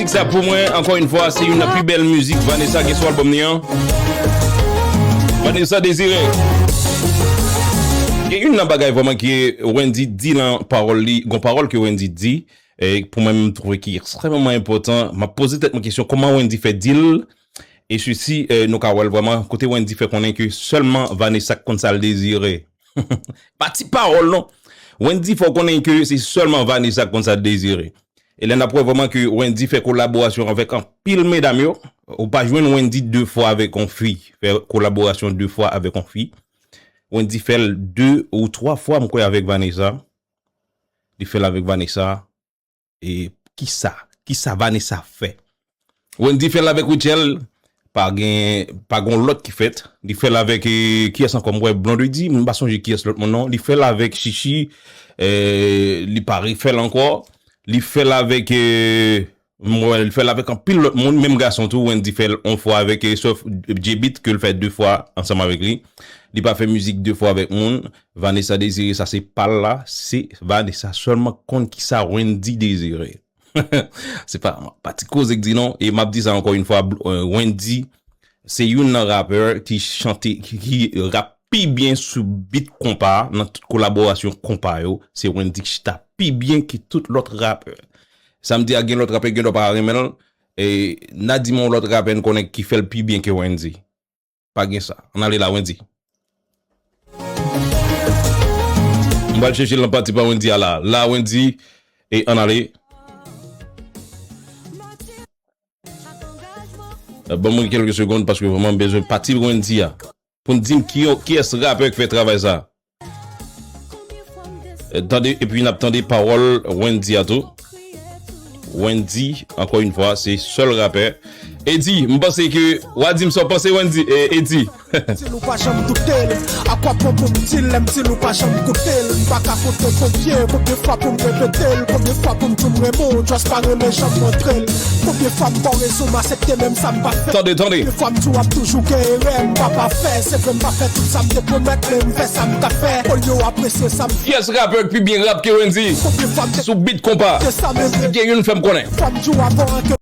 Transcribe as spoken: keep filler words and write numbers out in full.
Sa pou mwen, ankò yon fwa, se youn nan pi bèl mizik Vanessa gen sou albòm li an. Vanessa Désiré. Gen youn nan bagay vrèman ke Wendy di nan pawòl li, gon pawòl ke Wendy di, e pou mwen menm m twouve ki ekstrèmeman enpòtan. M ap poze tèt mwen kesyon, kòman Wendy fè di l? E sesi, e, nou ka wè l vrèman, kote Wendy fè konnen ke sèlman Vanessa k konn sa l dezire. Pa ti pawòl non. Wendy fè w konnen ke se sèlman Vanessa k konn sa l dezire. E lè n ap wè vrèman ke Wendy fè kolaborasyon avèk anpil medam yo, ou pa jwenn Wendy de fwa avèk yon fi, fè kolaborasyon de fwa avèk yon fi. Wendy fè l de ou twa fwa, m kwè, avèk Vanessa. Li fè l avèk Vanessa. E kisa? Kisa Vanessa fè? Wendy fè l avèk Rutshelle, pa gen, pa gon lòt ki fèt. Li fè l avèk, e, kiyès ankò? M wè Blondedy, m pa sonje kiyès lòt moun non. Li fè l avèk Chichi, e, li pa refè l ankò. Li fè l avèk, e, m wè, li fè l avèk anpil lòt moun, menm gason tou, Wendy fè l yon fwa avèk, e, sèf J-Beat ke l fè de fwa ansanm avèk li. Li pa fè mizik de fwa avèk moun. Vanessa Désiré, sa se pa l la, se Vanessa sèlman k konn kisa Wendy dezire. Se pa, pa ti koze k di non. E m ap di sa ankò yon fwa, Bl-, e, Wendy, se youn nan rapè ki chante, ki, ki rap pi byen sou beat konpa, nan tout kolaborasyon konpa yo. Se Wendy ki chita pi byen ke tout lòt rapè. Sa m di a, gen lòt rapè, gen dwa pa renmen l. E, n a di m yon lòt rapè n konnen ki fè l pi byen ke Wendy. Pa gen sa. Ann ale la, Wendy. M pral chèche l nan pati pa Wendy a la. La, Wendy, e ann ale. E, ban mwen kèlke segonn paske vrèman m bezwen pati Wendy a. Pou n di m ki, kiyès rapè k fè travay sa. E, tande, epi n ap tande pawòl Wendy a tou. Wendy, ankò yon fwa, se sèl rapè. Eddy, m panse ke w a di m sa w panse, Wendy, e, Eddy. Di l ou pa janm doute l. A kwa bon pou m di l, lè m di l ou pa janm koute l? M pa ka konte konbyen, konbyen fwa pou m repete l, konbyen fwa pou m di w m renmen w, just pa renmen jan m montre l. Konbyen fwa m ba w rezon, m aksepte menm sa m pa fè. Tande, tande. Konbyen fwa m di w ap toujou gen erè, m pa pafè. Se vre m pa fè tout sa m te pwomèt, men m fè sa m ka fè. Olye w apresye sa m fè. Kiyès rapè k pi byen rap ke Wendy? Konbyen fwa m te Sou beat konpa. Fè sa menm. Gen youn fè m konnen. Fwa m di w avan ke